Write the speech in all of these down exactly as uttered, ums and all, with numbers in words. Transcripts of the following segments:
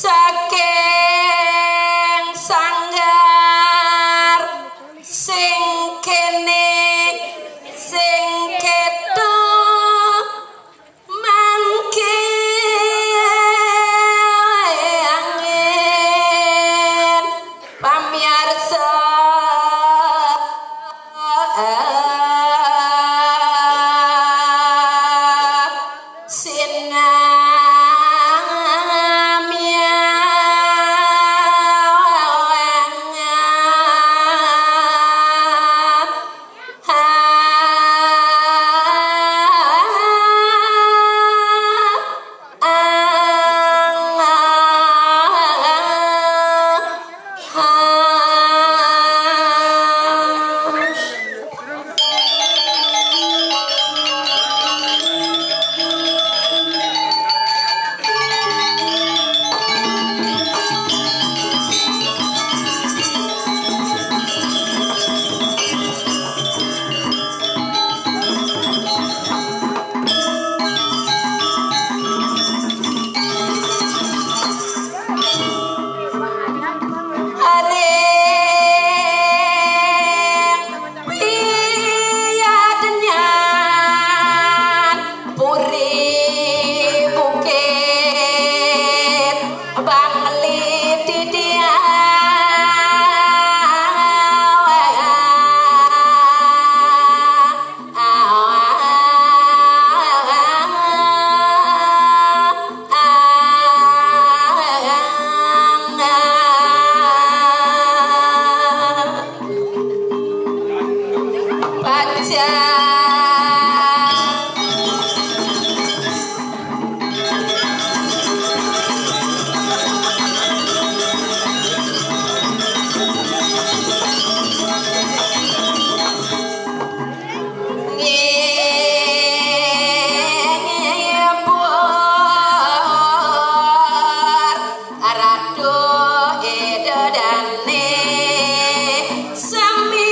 Saking sanggar sing kene sing keto mangke angin pamiarsa. Sinamian. Areng piyadenyan puri bukit bangli didian. Pacang. Ngibuar Ratu Ida Dane sami.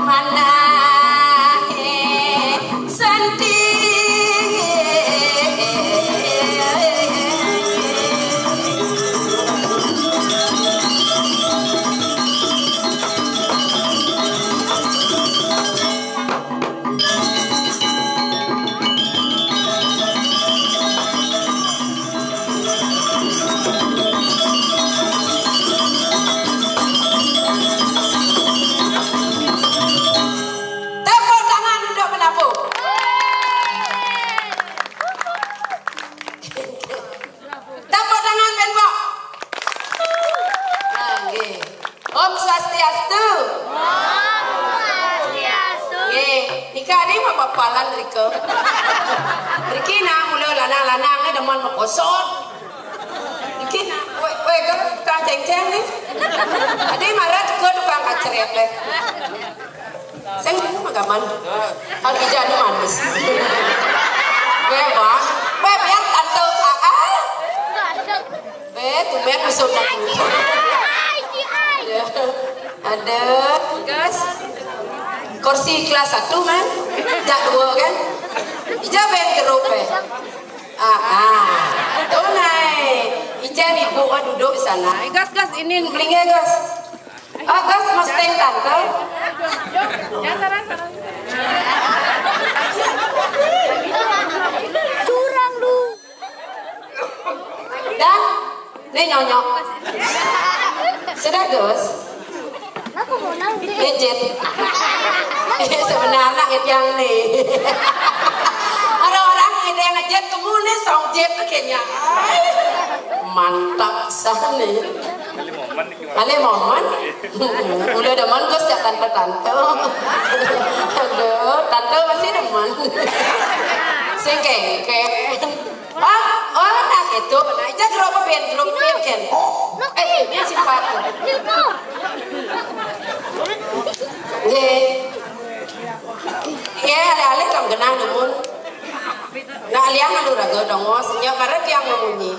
Manahe santi. Tepuk tangan untuk penabuh. Tepuk tangan, Ben Pok. Nah, nggih. Om Swastiastu. Om Swastiastu. Nggih, nika adi mapapalan rika. Riki nak mula lanang-lanang ni demen makosot. Riki nak, weh, weh, ke tukang ceng-ceng ni. Adi marah ke tukang kacrek deh. Sing magaman. Hal ija ni manis. Weh, Bang. Weh, biar tante A A. Weh, tumben masuk aku. Ada. Ada. Gas. Kursi kelas satu kan? Jak dua kan? Ija ben teruk, weh. A A. Tunai. Ijen ibu, oh, duduk di sana. Eh, gas, gas, ini. Melingin, gas. Ah, gas, Mustang tante. Curang lu. Dah, nih nyonyok. Sudah, Gus. Aku mau nang di. Legit. Sebenarnya yang nih. Ada orang yang ngejit, kamu nih song jit kayaknya. Mantap sana. Ale momen. Udah demen Gus ya tante-tante. Aduh, tante masih demen. Sing kengken. Ah, oh, nah gitu. Nah, itu grup band, grup band kan. Eh, ini sifat. Nggih. Ya, ale-ale tong genah nemen. Nah, liang anu raga dongos, nya karena tiang memunyi.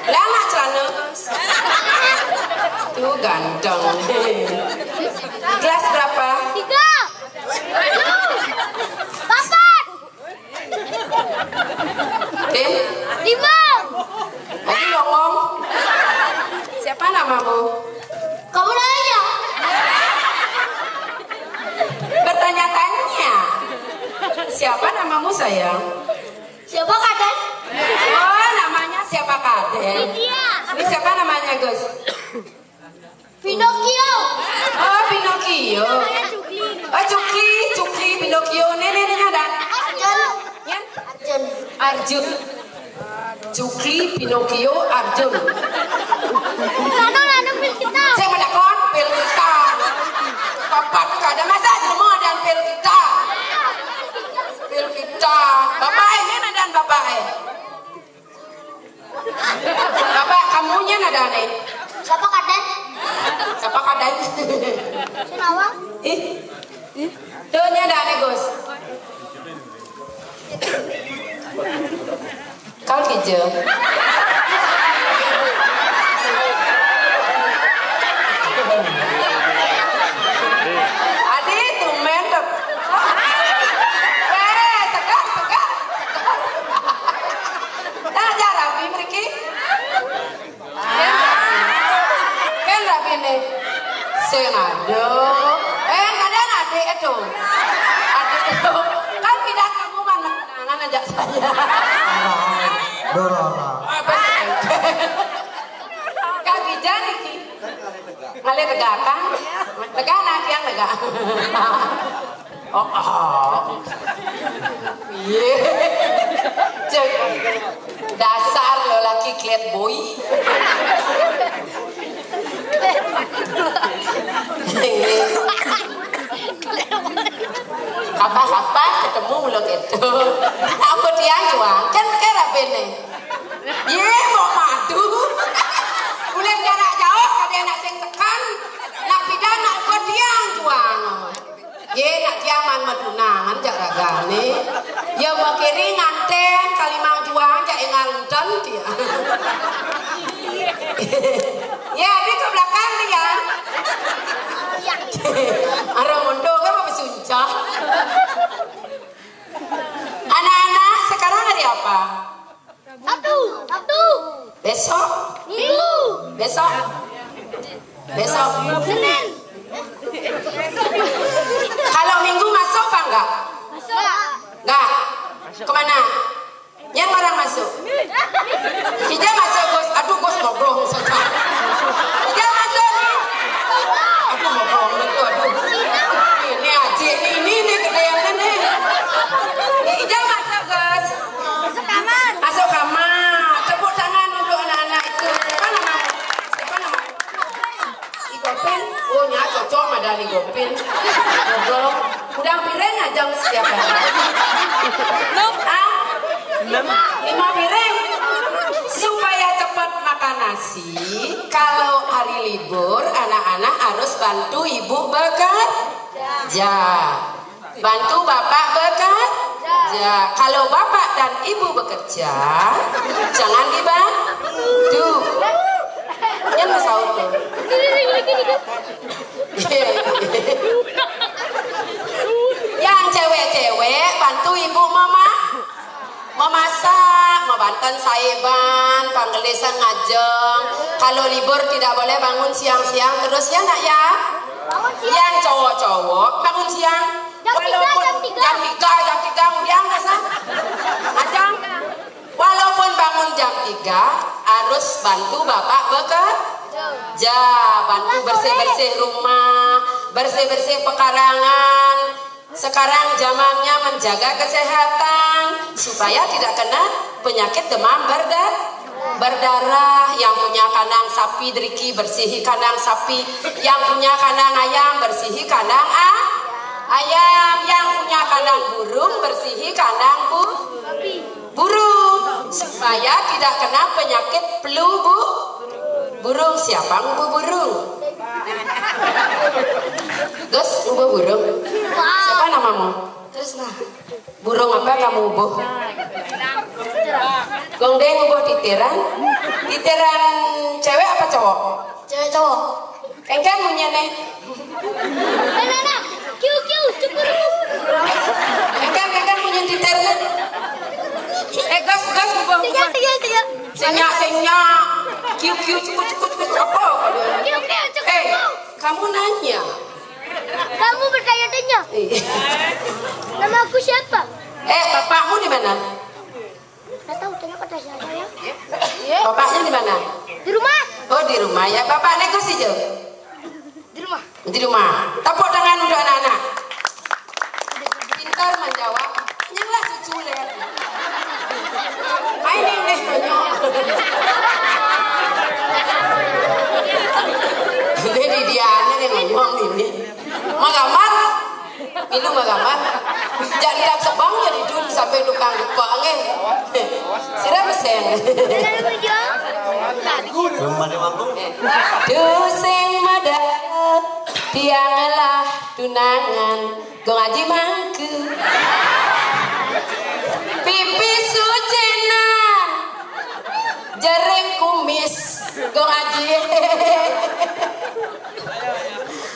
Lah, anak celana. Tuh ganteng. Kelas berapa? Tiga. Tujuh. Papat. Tim? Lima. Ayo ngomong. Siapa namamu? Kamu nanya. Bertanya-tanya. Siapa namamu, sayang? Siapa, Kaden? Oh, namanya siapa, Kaden? Iya. Ini siapa namanya, Gus? Pinocchio. Oh, Pinocchio. Namanya Cukli. Oh, Cukli, Cukli, Pinocchio. Nih, nih, nih, ada. Arjun. Ya? Arjun. Arjun. Cukli, Pinocchio, Arjun. Lalu, lalu, pil kita. Saya mau dakon, pil kita. Bapak tuh ada masa di rumah ada pil kita. Pil kita. Bapak ini ada bapak eh. Bapak kamunya ada nih. Siapa, Kaden? Siapa, Kaden? Kenapa? Ih. Tuh nya ada nih, Gus. Kang Kijeng. Adi, tumben tuh. Eh, segar, segar, segar. Nah, ya, rabi mriki. Kan rabine. Sing aduh. Eh, kadang adik itu. Adik itu. Kan tidak kamu mana kenangan aja saya. Dorora. Apa sih? Kak Bijak niki. Ngalih tegakan. Tegak nah tiang tegak. Oh, oh. Iya. Cek. Dasar lo laki klet boy. Apa-apa ketemu lo gitu. Nah, aku tiang juang kan kerap ini. Ye, mau madu. Boleh jarak jauh ada anak sing sekan. Nak pindah nak aku tiang juang. Ye, nak tiang man matunangan jak ragane. Ya, mau kiri nganten, kalimang juang jak engal enten dia. Ya, dia ke belakang dia. Arah mondo kan mau besuncah. Anak-anak, sekarang hari apa? Sabtu. Sabtu. Besok? Minggu. Besok? Besok. Senin. Kalau minggu masuk apa enggak? Masuk. Enggak. Kemana? Yang orang masuk. Kita masuk, Gus. Aduh, Gus, ngobrol saja. Kita masuk nih. Aduh, ngobrol itu, aduh. Ini aja, ini, ini, ini, gede yang ini. Kita masuk, Gus. Masuk kamar. Masuk kamar. Tepuk tangan untuk anak-anak itu. Siapa nama? Siapa nama? Igopin. Oh, nya cocok madani Igopin. Ngobrol. Udah piring aja setiap hari. Ah? Lima piring. Supaya cepat makan nasi, kalau hari libur anak-anak harus bantu ibu bekerja. Bantu bapak bekerja. Kalau bapak dan ibu bekerja, jangan dibantu. Yang sahur tuh. Yang cewek-cewek bantu ibu mama memasak, membanten saeban, panggil Sengajeng. Kalau libur tidak boleh bangun siang-siang terus ya, Nak, ya. Yang cowok-cowok bangun siang. Jam tiga, walaupun jam tiga. Jam tiga, jam tiga kemudian, Kak, sah. Ajang. Walaupun bangun jam tiga, harus bantu bapak bekerja, bantu bersih-bersih rumah, bersih-bersih pekarangan. Sekarang zamannya menjaga kesehatan supaya tidak kena penyakit demam berda-, berdarah. Yang punya kandang sapi, driki, bersihi kandang sapi. Yang punya kandang ayam, bersihi kandang a-, ayam. Yang punya kandang burung, bersihi kandang bu-, burung supaya tidak kena penyakit flu bu-, burung. Siapa ngubu burung? Gus, ngubu burung. Siapa namamu? Terus nah, burung apa kamu ngubu? Gong deh ngubu titiran. Titiran cewek apa cowok? Cewek cowok. Engkang munyin nih. Nah, nah, nah. Kiu, kiu, cukur. Engkang, engkang munyin titir nih. Eh, gas, gas, ngubu, ngubu. Tiga, tiga, tiga. Sing nyak, sing nyak. Kiu, kiu, cukur, cukur, cukur, cukur. Apa? Kiu, kiu, cukur. Eh, kamu nanya. Kamu bertanya-tanya. Iya. Nama aku siapa? Eh, bapakmu di mana? Nggak tahu, tanya pada siapa ya. Bapaknya di mana? Di rumah. Oh, di rumah ya. Bapak nego sih, Jo? Di rumah. Di rumah. Tepuk tangan untuk anak-anak. Pintar menjawab. Nyanglah cucu leh. Ai, ini, ini, ini. Ini di dia, ini ngomong ini. Magaman. Milu magaman. Jak lihat sebang jadi dun sampai tukang lupa nge. Sira meseng. Belum ada mampu. Duh sing madep, tiang lah tunangan, Gong Aji mangke. Pipis sucinan, jering kumis, Gong Aji.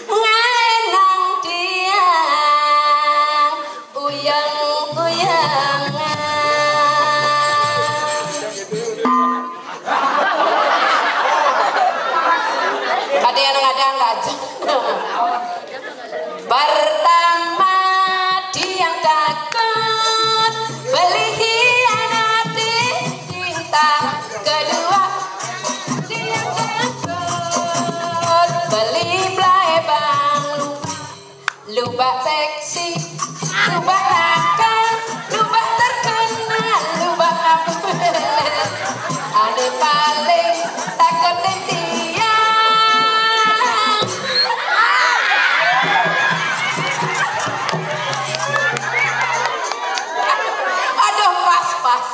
Ngaenang tiang, uyang-uyangan. Kadang-kadang aja. Pertama tiang takut beli hianati cinta. Kedua tiang takut beli play bang. Lubak seksi, lubak nakal, lubak terkenal, lubak apa? Ane paling takut tiang. Aduh, pas, pas.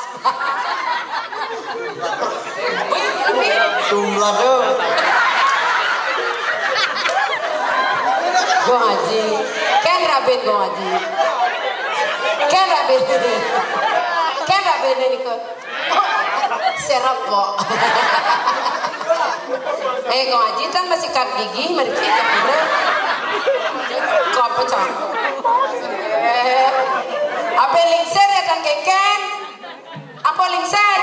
Jumlah tuh. Gong Aji. Ken rabin Gong Aji. Ken rabin. Ken rabin ini ke. Serap kok. Eh, Gong Aji kan masih kat gigi, mereka. Kok pecah? Eh, apa lingser ya kan keken? Apa lingser?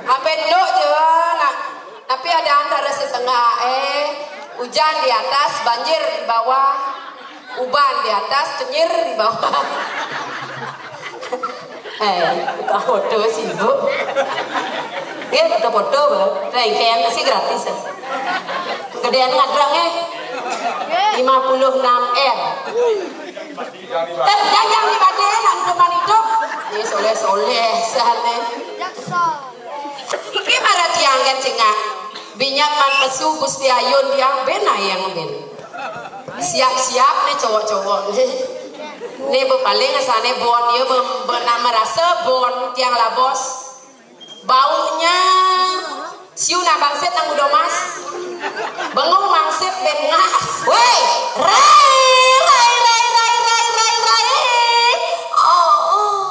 Apa endok je, nak? Tapi ada antara setengah, eh, hujan di atas, banjir di bawah, uban di atas, kenyir di bawah. Eh, buka foto sibuk. Dia buka foto, bah. Rengkeng masih gratis, eh. Gedean ngadrang, eh. Lima puluh enam R. Terjajang di badan, nak depan hidup. Ni soleh-soleh, sehane. Iki marang tiang kan cengak. Binyak man pesu Gusti Ayun tiang ben ayang ben. Siap-siap nih cowok-cowok nih. Nih bu paling asane bon ya, be-, be-, nak merasa bon tiang labos. Baunya siu nak bangsit nang udah mas. Bengong bangsit ben ngas. Woi, rai, rai, rai, rai, rai, rai, rai. Oh, oh.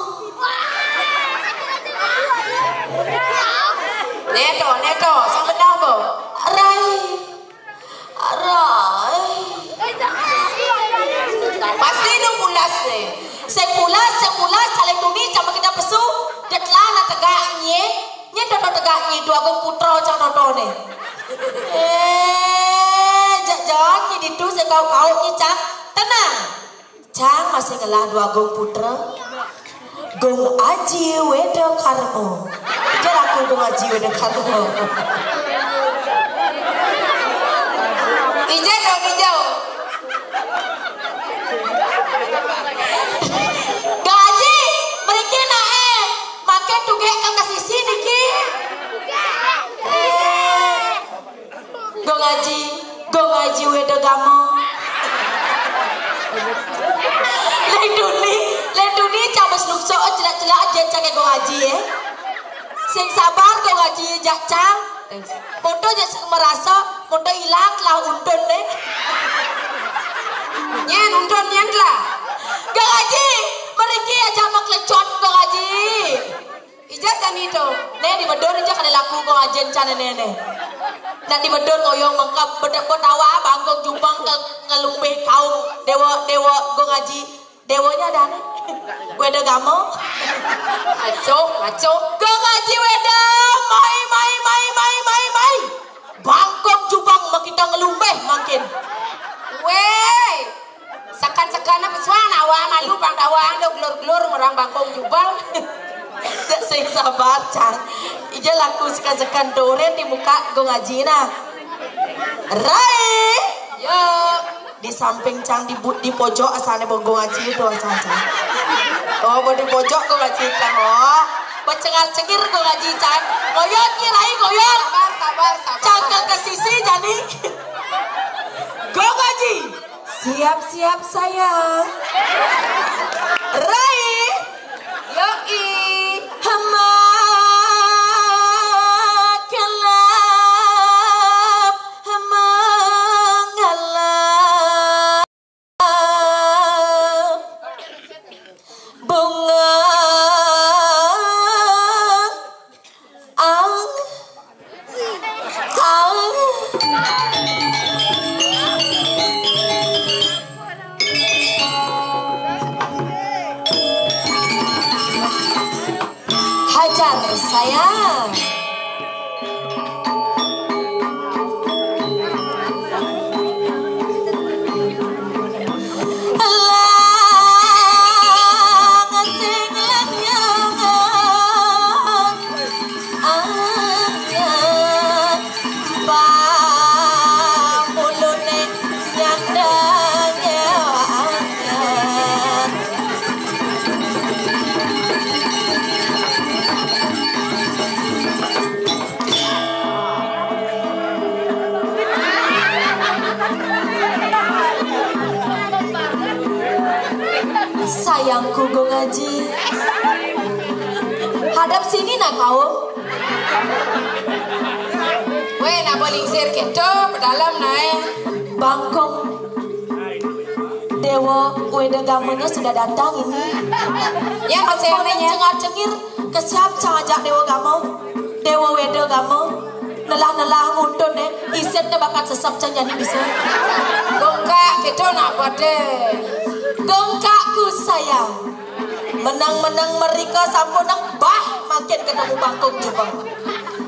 Neto, neto, sing benar, bo. Rai. Rai. Pasti nung pulas nih. Sing pulas, sing pulas, caleg tuni, sama kita pesu, detlah nak tegak nye, nye Dwagung Putra cang totoné. Eh, jak jan nyi ditu sing kau-kau nyi cang. Tenang. Cang masih ngelah Dwagung Putra. Gung Aji Weda Karma. Ija laku Gung Aji Weda Karma. Ija dong, ija. Gung Aji, mriki naé. Makin tugék ka sisi niki. Gung Aji, Gung Aji Weda Gama. Lén duni, lén duni cang bes nukso celak-celak aja cang Gung Aji, eh. Sing sabar Gung Aji jak cang. Monto jak sing merasa, monto ilang telah untun, eh. Nyén untun nyén telah. Gung Aji, mriki aja maklecot Gung Aji. Ija tani to. Né di bedor ija kada laku Gung Aji cang né né. Nak di bedor ngoyong mengkap bedek betawa bangkong jubang ke ngelumbih kaum déwa-déwa Gung Aji. Déwanya ada né. Weda Gama. Aco, aco. Gung Aji Weda. Mai, mai, mai, mai, mai, mai. Bangkong jubang makita ngelumbih mangkin. Wéh. Sekan-sekan apa suan awak malu pang dawang do gelur-gelur merang bangkong jubang. Jak sing sabar, cang. Ija laku sekan-sekan doren di muka Gung Aji nah. Rai. Yo. Di samping cang di, bu- di pojok asané Gung Aji itu asal cang. Oh, bo di pojok Gung Aji cang. Oh. Becengar-cengir Gung Aji cang. Ngoyot nyi Rai ngoyot. Sabar, sabar, sabar. Cangkel ke sisi jani. Gung Aji. Siap-siap sayang. Rai. Yoi. Hama kelap, hama ngalap. Bunga ang, ang. Hajar sayang. Lang sing lanyangan anjak. Bang mulune nyandang nyawa anjak. Sayangku Gung Aji. Hadap sini nak kau. Wéh, nak bolingsir kéto, pedalam naé. Bangkong. Déwa Weda Gamanya sudah datang ini. Ya, kasih. Cengar-cengir, kesiap cang ajak Déwa Gama. Déwa Weda Gama. Nelah-nelah nguntun, eh. Isitnya bakat sesep cang jani bisa. Gongkak, kéto nak apa deh? Gongkakku sayang. Menang-menang mereka sampun nang bah makin ketemu bangkong jubang.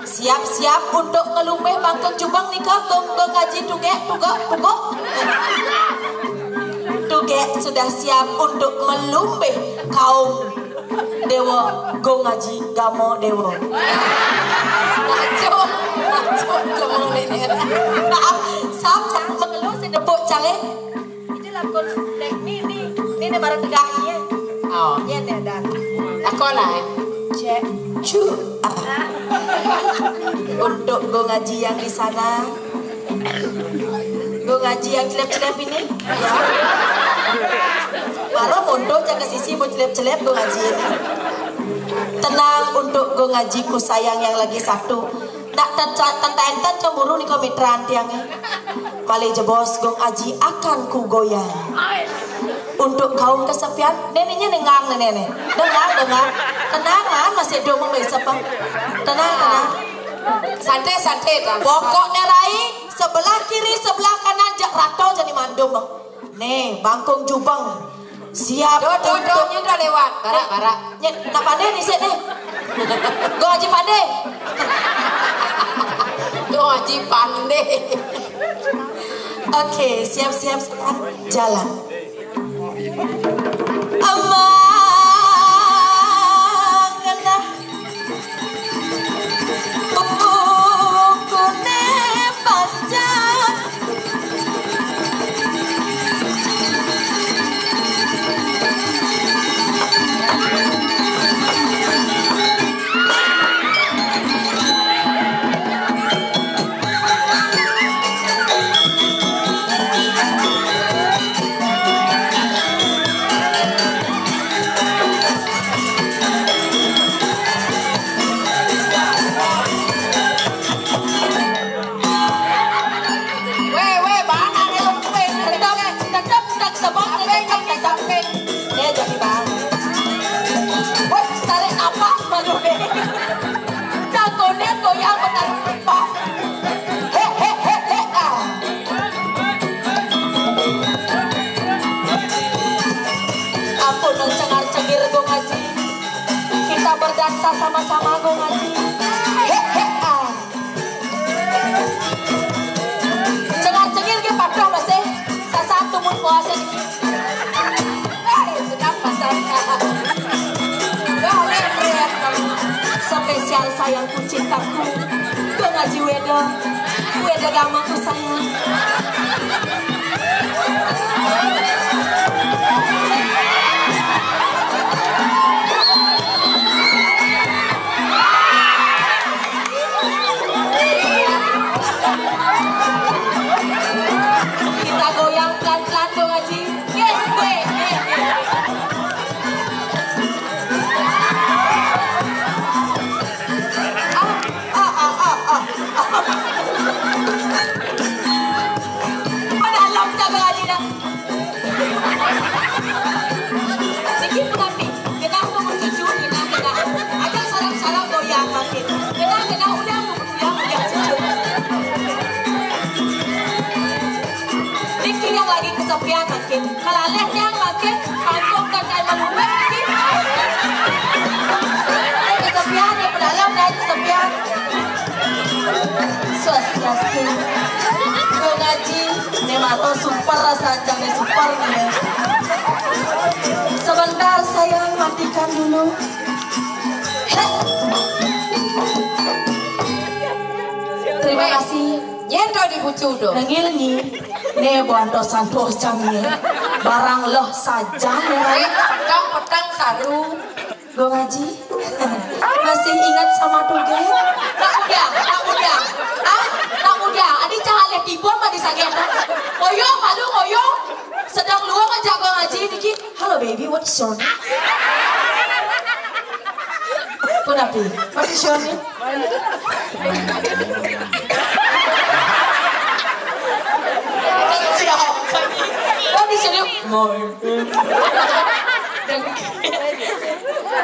Siap-siap untuk ngelumbih bangkong jubang nika Gung Gung Aji tugék tugék tugék. Tugék sudah siap untuk melumbih kaum Déwa Gung Aji Gama Déwa. Acuk, acuk, lemah ni. Sap, sap, cang mengeluh si nepuk cang eh. Itu lakon dek ni ni ni ni baru tegak ni. Oh. Ni ni ada. Lakon lah. Cek. Cu. Untuk Gung Aji yang di sana. Gung Aji yang celep-celep ini. Ya. Baru mundur jangan sisi bu celep-celep Gung Aji ini. Tenang untuk Gung Ajiku sayang yang lagi satu. Nak tenta- tenta enten cemburu nih komitran tiang. Malih jebos Gung Aji akan kugoyang. Untuk kaum kesepian, neneknya nengang nenek. Dengar, dengar. Tenang man, masih dong memberi sepeng. Tenang, tenang. Santai, santai, Bang. Pokoknya Rai, sebelah kiri, sebelah kanan, jak rato jadi mandum, Bang. Nih, bangkung jubeng. Siap. Dodoknya udah lewat, barak-barak. Nyet, nak pandai nih, Sik, nih. Gung Aji pandai. Pandai. Oke, siap-siap, siap. Jalan. Amang genah, pupukune panjang. Weh, weh, bana ni lu, weh, tetap, tetap, tetap, tetap, tetap. Dia jadi bang. Weh, tarik napas baru deh. Jagonya goyang benar pas. He, he, he, he, ah. Ampun, dong, cengar-cengir, Gung Aji. Kita berdansa sama-sama, Gung Aji. He, he, ah. Cengar-cengir ge patuh masih. Sasaat tumun puasa dikit. Eh, sedap pasarnya. Wah, lembret. Spesial sayangku cintaku. Gue ngaji weda. Weda gamaku sayang. Kita goyang pelan-pelan, Gung Aji. Yes, weh, yes, yes. Ah, ah, ah, ah, ah. Pada alam jaga Aji dah. Sikit pun ambil. Genah tu mencucu, genah, genah. Aja sarang-sarang goyang makin. Genah, genah, udah, udah, udah, cucu. Niki yang lagi kesepian makin. Kalaleh yang makin, panggung dan kain melubeh niki. Kesepian, yang pedalam dan kesepian. Swastiastu. Gue ngaji, ini mato super rasanya, nih super nih. Sebentar sayang, matikan dulu. Heh. Terima kasih. Nyen to dibucu to. Nengil ni. Ne buanto santos cangil. Barang loh saja ne. Eh, petang-petang saru. Gue ngaji. Masih ingat sama tuge? Nak muda, nak muda. Ah, nak muda. Adi cahale tibon mah di sagetan. Ngoyo, malu ngoyo. Sedang luang aja gue ngaji niki. Hello baby, what's your name? Punapi, what is your name? Siapa nih? What is your name?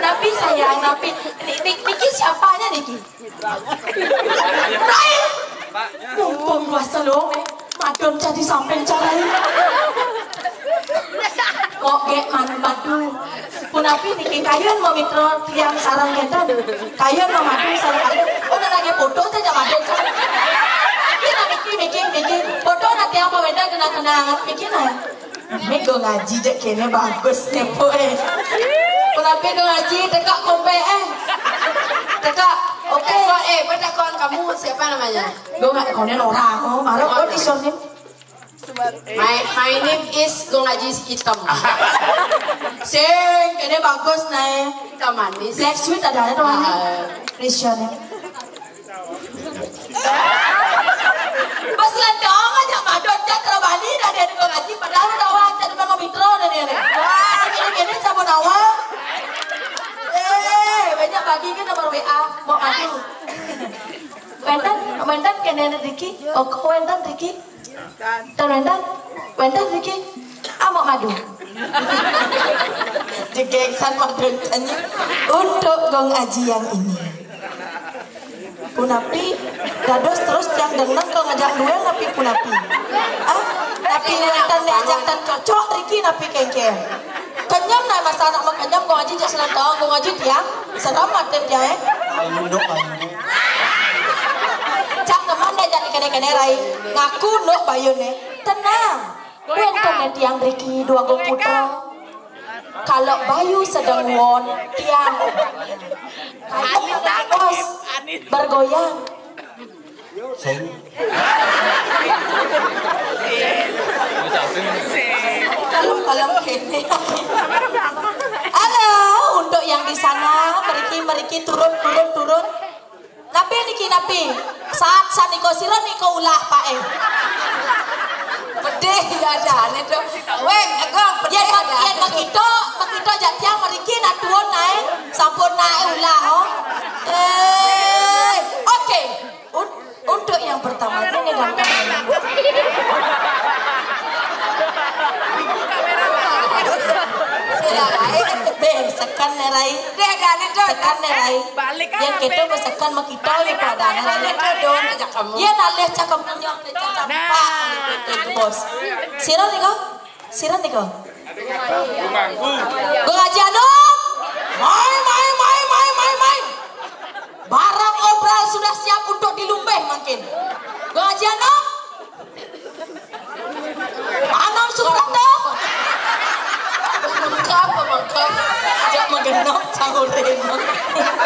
Napi sayang, napi. Ni-, ni-, niki siapanya niki? Lain. Mumpung bahasa lo, eh. Madon jadi sampean carai. Kok gek man madu. Punapi niki kayun mau mitra tiang sarang kedan. Kayun mau madu sarang kayun. Oh, udah lagi foto saja madon. Mikir, mikir, mikir, mikir. Foto nanti apa beda kena-kena angat mikir lah. Mik gue ngaji dek kene bagus nih, boy. Punapi gue ngaji, teka kompe, eh. Teka, oke. Eh, kok, eh, bertakuan kamu siapa namanya? Gue nggak konen orang, oh, marah, oh, di sonim. My, my name is Gung Aji Hitam. Sing, kene bagus, nae. Hitam manis. Black Sweet ada, ada tuh, ah. Christian ya. Pas lantang aja madon, cat terobani dah dia dengar ngaji, padahal udah wajar, memang mitro dah dia nih. Ini, ini siapa nawa? Eh, banyak bagi kan nomor W A, mau madu. Wenten, wenten kene Riki, oh, wenten Riki. Tan wenten, wenten Riki. Ah, mau madu. Jegek san madon tanya. Untuk Gung Aji yang ini. Punapi, dados terus tiang deneng kalau ngajak duel napi punapi. Ah, napi wenten diajak tan cocok Riki napi kengken. Kenyam nah masa anak mah kenyam, Gung Aji jak senang tahu, Gung Aji tiang, serem maten tiang, eh. Ayo, dok, ayo. Cak teman deh, jadi Kene rai, ngaku nuk bayune. Tenang. Wonten tiang mriki Dwagung Putra. Kalau bayu sedeng won, tiang kayu bos bergoyang. Sing. Kalau-kalau kene. Halo, untuk yang di sana, mriki, mriki, turun, turun, turun. Napi niki, napi? Saat sanika sira nika ulah, Pak, eh. Pedih ya adane to. Weh, Agong, pedih. Yen mek-, ada. Yen mekita, mekita jak tiang mriki nak tuwun ae, sampun nae ulah, oh. Eh, oke. Un-, untuk yang pertama, ini dan Be, seken ne rai. Deh, dane to. Seken ne rai. Balik. Yen kan, kita be seken mekita ni pada ne rai. Deh, deh, deh, deh, deh, kamu. Yen alih cakep punya, cakep. Nah. Pak, bos. Sira nika? Sira nika? Gung Aji Anom. Mai, mai, mai, mai, mai, mai. Barang obral sudah siap untuk dilumbeh mangkin. Gung Aji Anom. Anom Suprapto. Mengkap, mengkap. Jak menggenop caurin.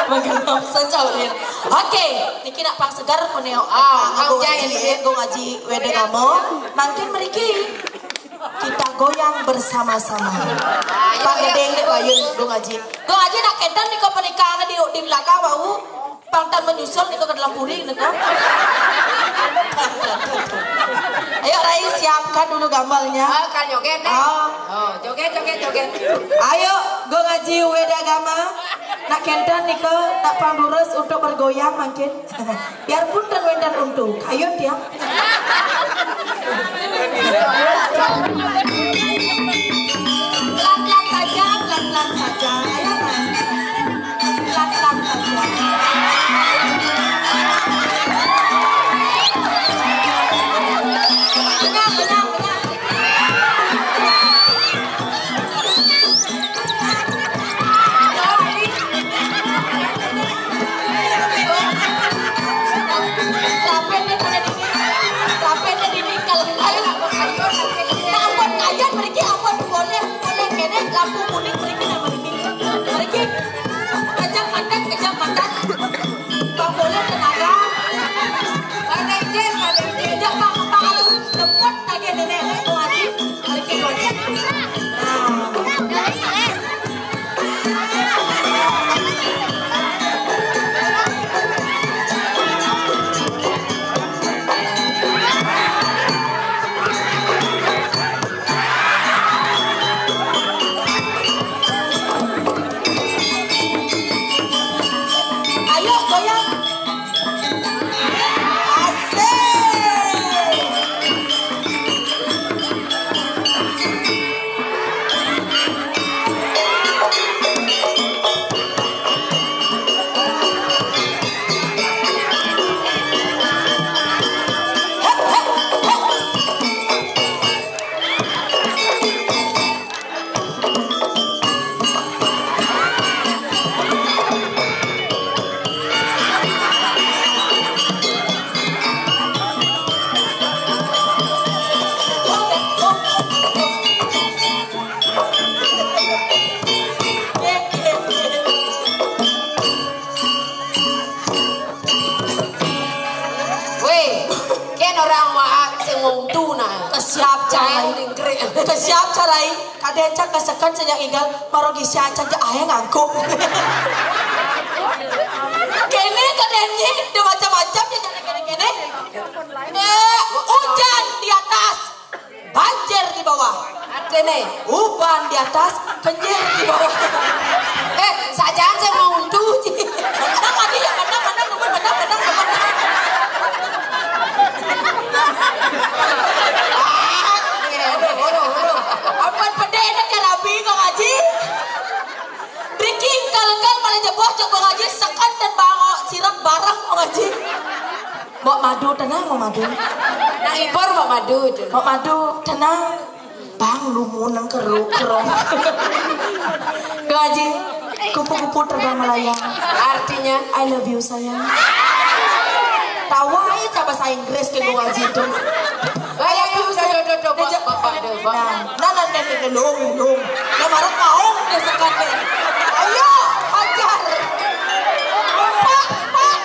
Menggenop sacaurin. Oke, niki nak pang segar kone. Ah, Gung Aji, Gung Aji Wedagama. Mangkin mriki kita goyang bersama-sama. Pang gedeng dek bayun, Gung Aji. Gung Aji nak kenten nika pernikahan di, di belakang bau. Pang tan menyusul nika ke dalam puri nika. Ayo Rai, siapkan dulu gambalnya. Ah, kal joget nih. Ah. Oh, joget, joget, joget. Ayo, Gung Aji Wedagama. Nak kenten nika, nak pang durus untuk bergoyang mangkin. Biarpun tan wenten untu, kayun ya. Pelan-pelan saja, pelan-pelan saja. Ayo, Rai. Pelan-pelan saja. Benar, benar, benar. Lapen nih kena dini. Lapen nih dini kalau kayu. Nah, ampun kayu mriki, ampun boleh, boleh kene lampu kuning mriki, nah, mriki. Mriki. Kejap makan, kejap makan. Bang boleh tenaga. Bang Rejin, Bang Rejin. Kejap Bang, Bang harus cepet lagi nenek, nenek, Bang Haji. Mriki, Bang Haji. Nah. Ayo goyang. Asik. Weh, ken orang waak sing wong tuna. Kesiap carai. Kesiap carai. Kadang cak kesekan sejak igal, baru gisian cak ae ngangkuk. Kene kadang ni, ada macam-macam ya, jadi kene-kene. Eh, hujan di atas. Banjir di bawah. Artine? Uban di atas, kenyir di bawah. Eh, sajaan sing mau untu. Menang lagi ya, menang, menang, nemen, menang, menang, nemen. Ah, iya, udah, udah, udah. Ampun pede ini karabi, Bang Haji. Driki, kalau kan malah jeboh, Bang Haji, sekan dan bango, sirap bareng, Bang Haji. Mbok madu tenang, mbok madu. Nak libur mbok madu, Jun. Mbok madu tenang. Bang lumu nang keruk kerong. Doa aja. Kupu-kupu terbang melayang. Artinya? I love you sayang. Tawa aja bahasa Inggris ke Ayo, hajar. Pak, Pak.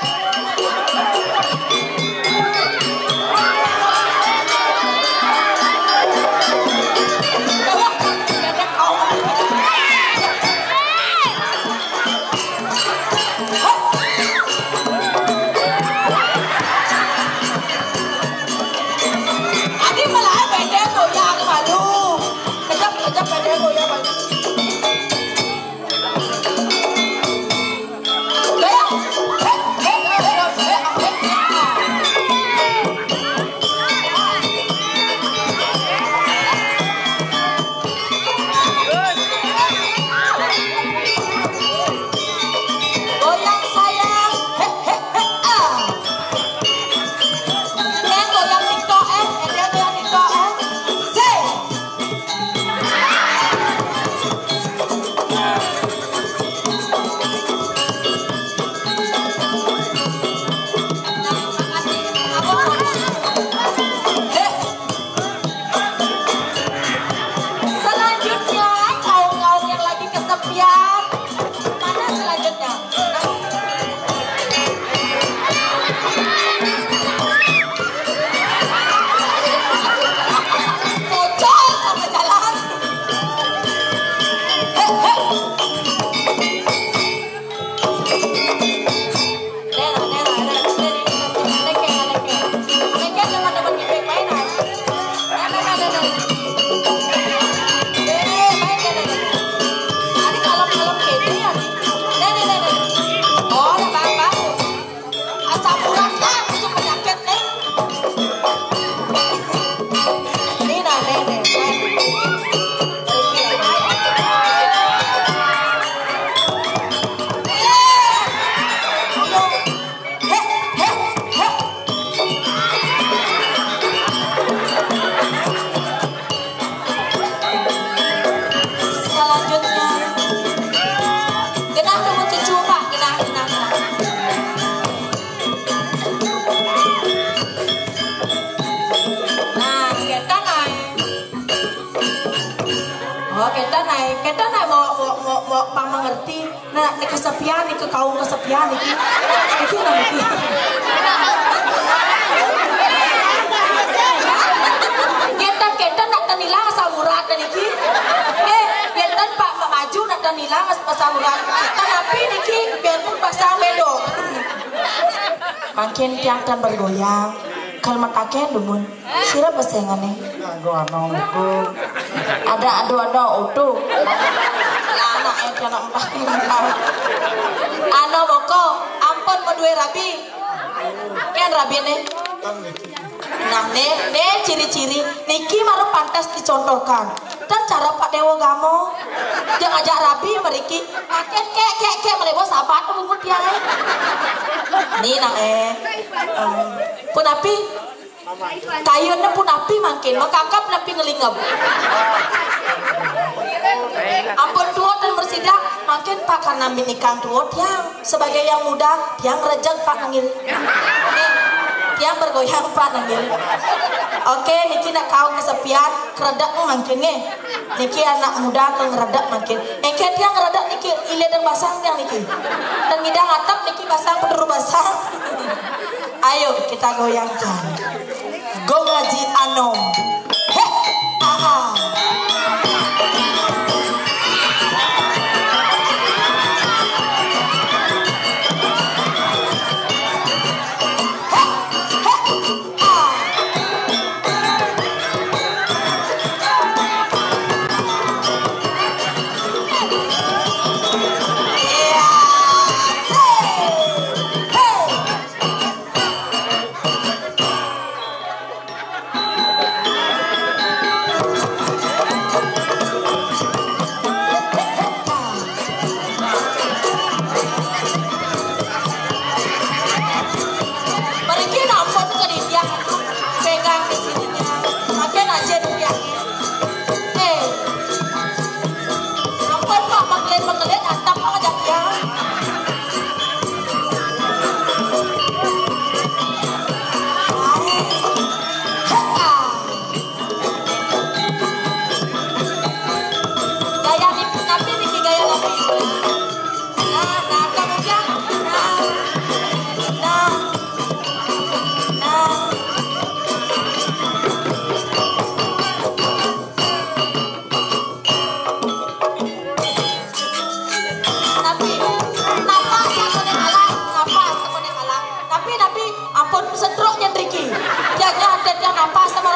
Adi malah beda goyang malu. Kejap, kejap beda goyang malu. Goyang. Hei, hei, hei, hei, hei, hei. Goyang sayang. Hei, hei, hei, ah. Ini goyang TikTok, eh. Ini goyang TikTok, eh. Zay. Selanjutnya, kaum-kaum yang lagi kesepian, mana selanjutnya? Pocong sama jalan. Hei, hei. Selanjutnya, genah nunggu cucu, Pak. Genah, genah, genah. Nah, kita naik. Oh, kita naik. Kita naik mau, mau, mau, mau pang mengerti. Nah, ni kesepian ni, ke kaum kesepian ni. Niki nah niki. Ngeten-ngeten nak tenilang asam urat niki. Eh, ngeten Pak, Pak maju nak tenilang as-, asam urat. Tetapi niki biarpun pasang bedok. Mangkin tiang tan bergoyang. Kal mataken dumun. Sira pesengane? Nganggo ana moko. Ada ado-ado utuh. Lah anak ente anak empah. Ana moko, ampun madue rabi. Ken rabine. Nah, ne, ne ciri-ciri niki mara pantes dicontohkan. Kan cara Pak Dewa Gamo. Yang ajak rabi meriki. Makin kek, kek, kek, melewo sabat tuh bungut dia, eh. Ni, nah, eh. Em, punapi? Kayune punapi mangkin, makakap napi ngelingem. Ampun tuo dan bersidak, mangkin Pak karena minikang tuo tiang sebagai yang muda, tiang rejek Pak nengil. Nih, tiang bergoyang Pak nengil. Oke, niki nak kaum kesepian, keredek mangkin nih. Niki anak muda ke ngeredek mangkin. Engke tiang ngeredek niki ile dan basang tiang niki. Dan ngidang atap niki basang, peduru basang. Ayo kita goyangkan. Gong Haji Anom. Heh, aha. Heh, heh, ah. Iya, sih. Hei.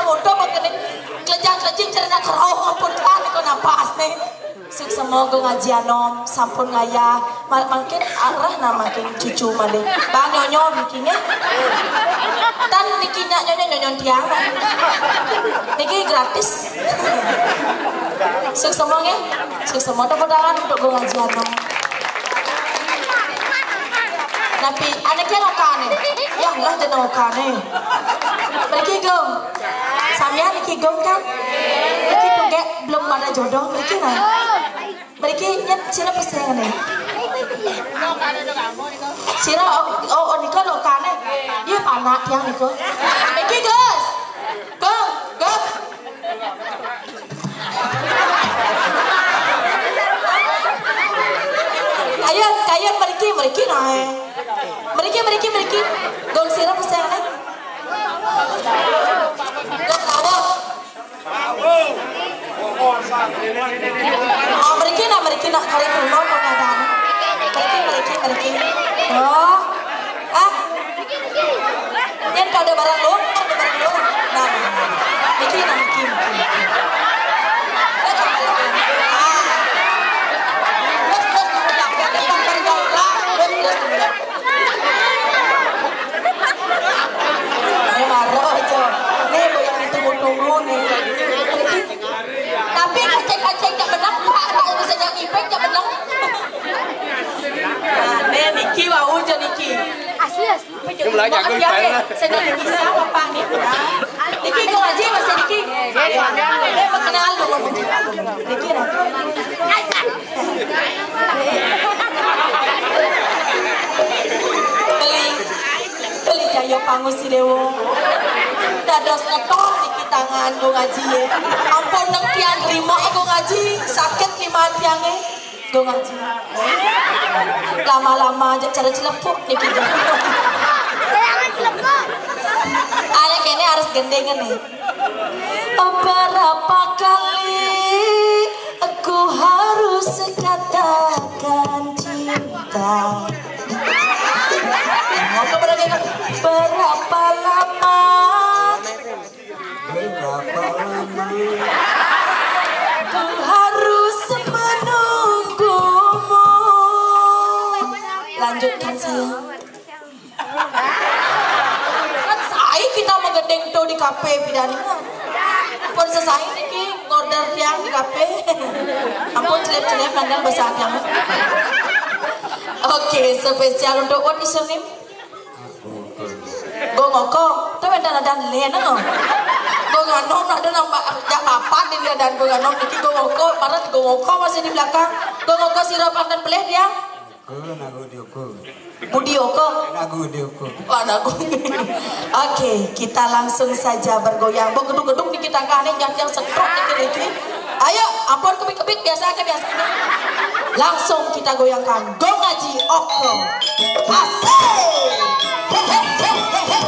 Foto begini, kelejang-kelejing cerita kerauh ampun kan, kok napas nih. Sing semoga ngaji anom, sampun ngayah, mal-, mangkin arah nah mangkin cucu malih. Bang nyonyo niki nggih. Tan niki nyak nyonyo, nyonyo tiang, Bang. Niki gratis. Sing semoga nggih. Sing semoga tepuk tangan untuk Gung Haji Anom. Napi, ane ke lokane? Yah lah, jeneng lokane. Mriki, Gung. Sampeyan niki, Gung, kan? Niki tuh, gek, belum ada jodoh, mriki, nah. Mriki, nyet, sira peseng, nih. Sira, oh, oh, oh, nika lokane. Iya, panak tiang, nika. Mriki, Gus. Gung, Gus. Ayo, kayun mriki, mriki nae. Mriki, mriki, mriki. Gung sira peseng nae. Gung tawa. Oh, mriki nah, mriki nah, kali kuno kok ada. Mriki, mriki, mriki. Oh. Ah. Yen kada barang doang, kada barang doang. Nah, nah, nah. Niki, nah, niki, niki, niki. Ah. Terus, terus, terus, terus, terus, terus. Eh, marah aja. Nih, boyang ditunggu-tunggu nih. Tapi kaceng-kaceng jak benang, Pak, Pak, bisa jak ngibek jak benang. Nah, nih, niki wau aja niki. Asli, asli. Jumlah jagung. Saya dah bisa apa nih? Niki, Gung Haji, masih niki. Kenal dulu. Niki, nah. Beli, beli Jayo Pangusi Dewo. Dados ngetor niki tangan Gung Haji, ya. Ampun, neng tiang terima, Gung Haji. Sakit lima tiangnya. Gung Haji. Lama-lama aja cara celepuk niki. Jangan celepuk. Ale kene harus gendengan nih. Berapa kali aku harus katakan cinta? Berapa lama? Berapa lama? Ku harus menunggumu. Lanjutkan, sayang. Kan sai kita menggendeng tuh di kafe pidaningan. Pun sesai niki ngorder tiang di kafe. Ampun, celep-celep nandang bahasa tiang. Oke, spesial untuk what is your name? Gung Oko, tuh minta nadan lena. Gung Anom ada nambah jak papan di dan Gung Anom niki Gung Oko, parat Gung Oko masih di belakang. Gung Oko sira panten pelih dia. Oko, nago di oko. Budi Oko. Nago di oko. Wah, nago. Oke, kita langsung saja bergoyang. Bo gedung-gedung niki tangkane nyang yang setruk niki niki. Ayo, ampun kebit-kebit biasa aja biasa aja. Langsung kita goyangkan. Gung Haji Oko. Asik. He, he, he, he, he.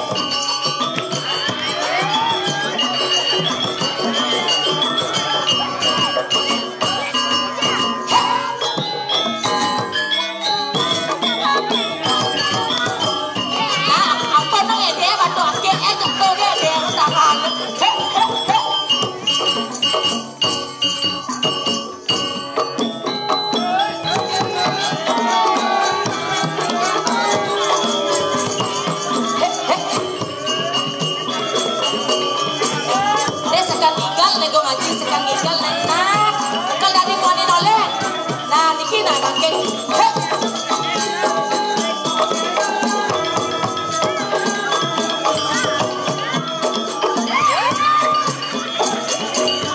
Nah, apa nang ede batu ake, eh, jatuh dia, dia tangan. He, he, he. Deh, sekali tinggal, nego ngaji, sekali tinggal, nah. Kalau dari muani noleh. Nah, niki, nah, bangkit. Heh.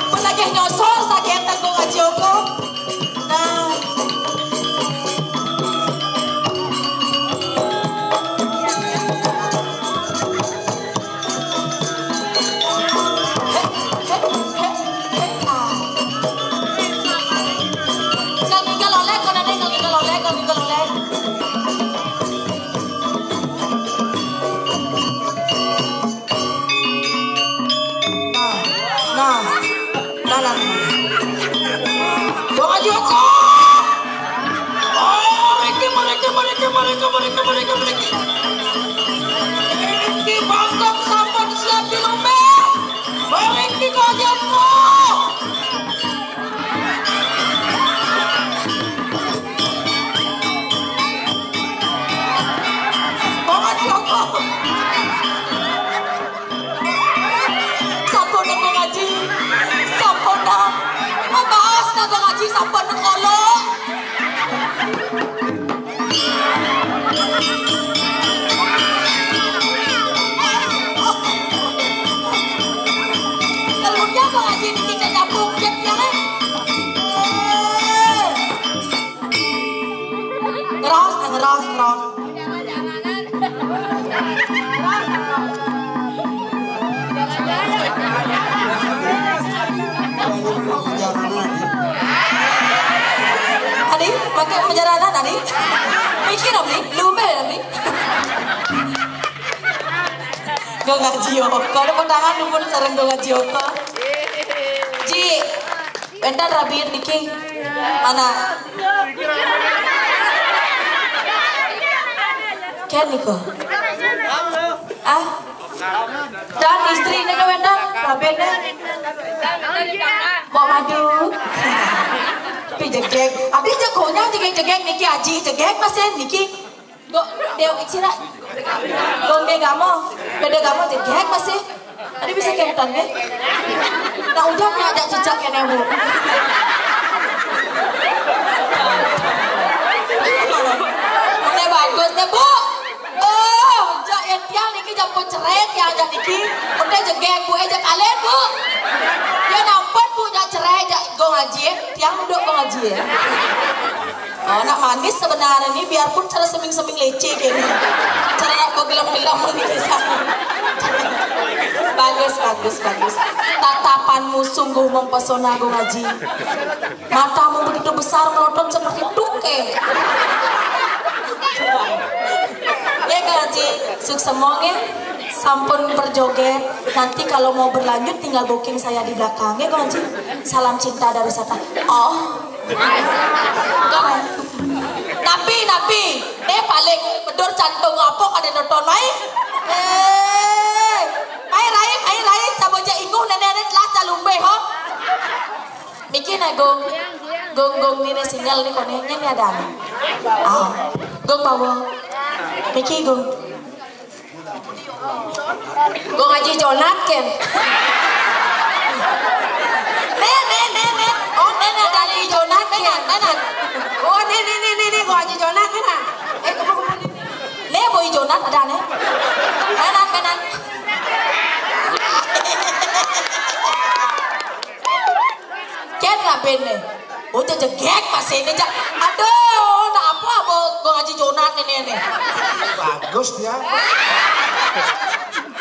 Pun lagi nyosor, sakit tanggung aja kok. Nah. Kang Igal oleh, kau nanti Kang Igal oleh, Kang Igal oleh. Nah, nah, nah, nah, nah. Doa Joko. Oh, mereka, mereka, mereka, mereka, mereka, mereka, mereka. Iki bangkok sampun siap di lomba. Ci sampun kolok. Selunya kok aja dikit nyambung jet ya kan? Ngeros, ngeros, ngeros. Adi, pakai penjaranan, Adi. Mikir, Adi. Lumbe, Adi. Gong Aji Oko. Tepuk tangan dulu sareng Gong Aji Oko. Ji, wénten rabi niki. Mana? Kén nika. Ah. Dan istri niki wénten rabi né. Mbok madu. Tapi jegég. Abi jagonya jegég-jegég niki Aji, jegég masih niki. Kok dia kecil lah. Gong dia gamo. Beda gamo jegég masih. Tadi bisa kénten ya. Nah, udah nggak ada jejak ya, Bu. Ini bagus deh, Bu. Oh, jak ya tiang niki jam pun cerai tiang jak niki. Udah jegég, Bu, eh, jak kalian, Bu. Dia nampak, Bu, jak cerai, jak Gong Aji, eh. Tiang duduk Gong Aji, eh. Oh, anak manis sebenarnya ini, biarpun cara seming-seming lecé gini. Cara nak begelam-gelam ini kisah. Bagus, bagus, bagus. Tatapanmu sungguh mempesona, Gong Aji. Matamu begitu besar melotot seperti tukek. Ya, Gong Aji, suksema nggih. Sampun berjoget. Nanti kalau mau berlanjut tinggal booking saya di belakang, ya, Gong Aji. Salam cinta dari Sata. Oh. Napi, napi. Né paling medur cantung apa kadé nonton mai? Eh. Mai rai, mai rai, coba aja inguh nenek-nenek telah calumbe ho. Miki na Gong. Gong, Gong, ni né sinyal ni koné, ni ada. Ah. Gong bawa. Miki Gong. Gong Aji Jonat kén. Né, né, né, né. Oh, né, né, ada Aji Jonat, né, né, né. Oh, né, né, né, né, né, Gong Aji Jonat, né, né. Eh, kumpul, kumpul. Né, Boy Jonat ada, né. Menan, menan. Kén rabi né. Oh, jegég masih ini, Jak. Aduh, nak apa, Bo, Gong Aji Jonat ini, ini? Bagus dia.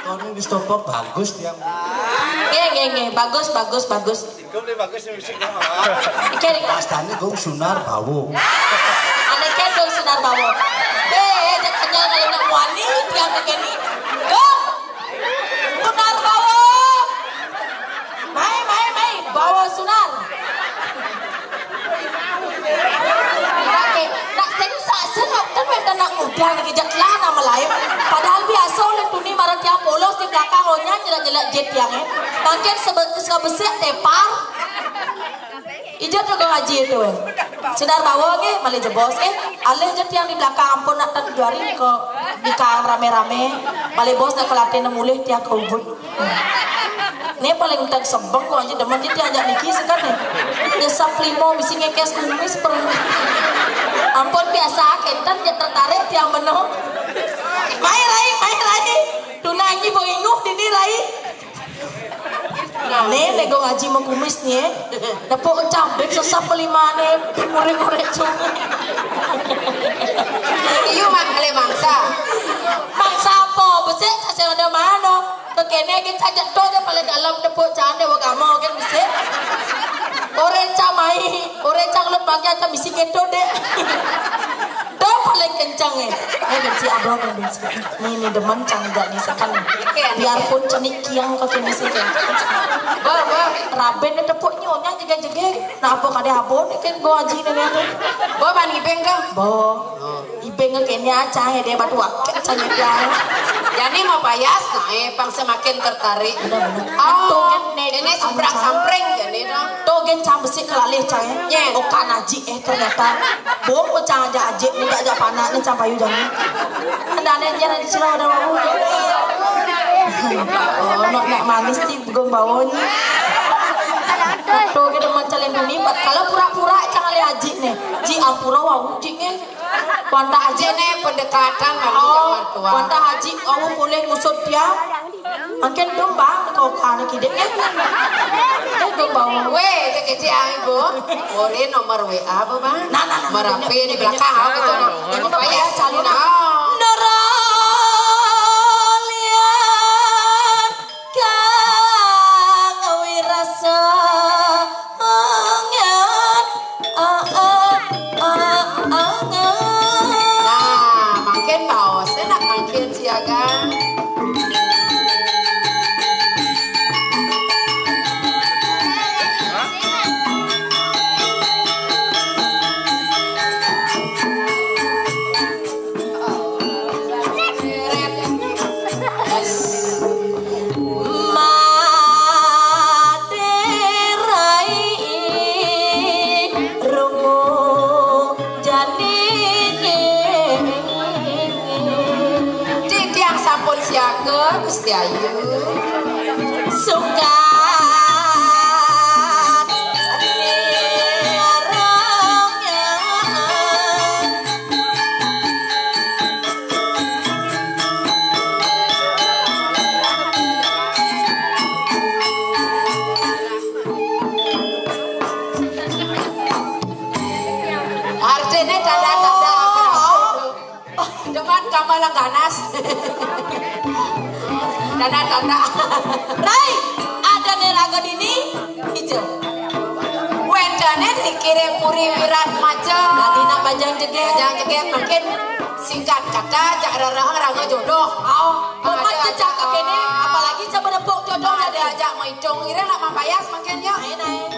Tony Wistopo bagus dia. Nggih, nggih, nggih. Bagus, bagus, bagus. Iku lebih bagus yang musik. Iki Mas Tani Gong Sunar Bawo. Ané kén Gong Sunar Bawo. Eh, eh, jak kenyal kali nak wani dia ke kene. Gong. Sunar Bawo. Mai, mai, mai, bawa Sunar. Oke, nak sing sak sing ngoten wénten nak udan iki jak lah nama lain. Padahal biasa oleh tuni marang tiang polos di belakang onya nyelak-nyelak jet tiang, eh. Mangkin sebesik tepar. Ija tuh Gong Aji itu, eh. Sunar Bawo nggih, malih jebos, eh. Alih jet tiang di belakang ampun nak tan juari kok di kang rame-rame. Malih bos nak kelaten mulih tiang ke ubud. Né paling tak sebeng kok aja demen dia ajak niki sekat né. Nyesap limo misi ngekes kumis perlu. Ampun biasa kénten dia tertarik tiang beno. Mai rai, mai rai. Tunangi bo inguh dini rai. Né né Gong Aji mau kumis né. Nepuk cambik sesap lima né. Ngorek-ngorek cumi. Iya mak kali mangsa. Mangsa apa? Besik saya ada mana? Kekéné iki cah jatuh deh paling dalam tepuk cande wa kamu kan bisa. Orang cah mai, orang cah lut bangke cah misi gitu deh. Tuh paling kencang ya. Ini bensi abang yang bensi. Ini ini demen cang gak nih sekan. Biarpun cenik kiang kau kini sih. Bah, bah. Raben tepuk nyonya juga jege. Nah apa kadé abon kan gua aji nih. Bah, ban ngibeng kah? Bah. Ibeng kéné aja ya dia batu akeh aja dia. Jani mau payas, nah, eh, pang semakin tertarik. Bener, bener. Oh, tuh kan, nek, ini ancang. Sampring jani dong. Tuh kan cang besik kelalih cang ya. Nyén. Okan aji eh ternyata. Bong cang aja aji, nih aja panak nih cang payu jani. Andane jangan dicira ada mau. Oh, nak nak manis ti begom bawonyi. Tuh kan teman calon Ni bat kalau pura-pura cang alai aji ne. Ji ampura wau ji ne. Wantah aji ne pendekatan lalu. Oh, wantah aji wau polih ngusut dia. Mangkin dong bang kau kana kidik ne. Eh, dong bang. Weh, cek kecil ai, Bu. Boleh nomor W A apa, Bang? Nah, nah, nah, merapi di belakang, nah, gitu. Nah, ini payah sekali, nah. Nah. Kang wirasa angan, a, a, a, angan. Nah, mangkin baos, enak mangkin siaga. Materai rungu jani. Titiang sampun siaga, Gusti Ayu. Sukat. Artine tanda-tanda. Demen kamalang ganas. Tanda-tanda. Rai, ada ne raga dini? Ijo. Wénténé dikiring Puri Wirat Maca. Dadi nak bajang jegég. Bajang jegég mungkin singkat kata, jak rereheng rangga jodoh. Au, amat ada cecak ajak, kéné, ah, apalagi coba nepuk jodoh ada tadi. Ajak maitung. Ira nak mampayas mungkin, ya. Ayo, naik.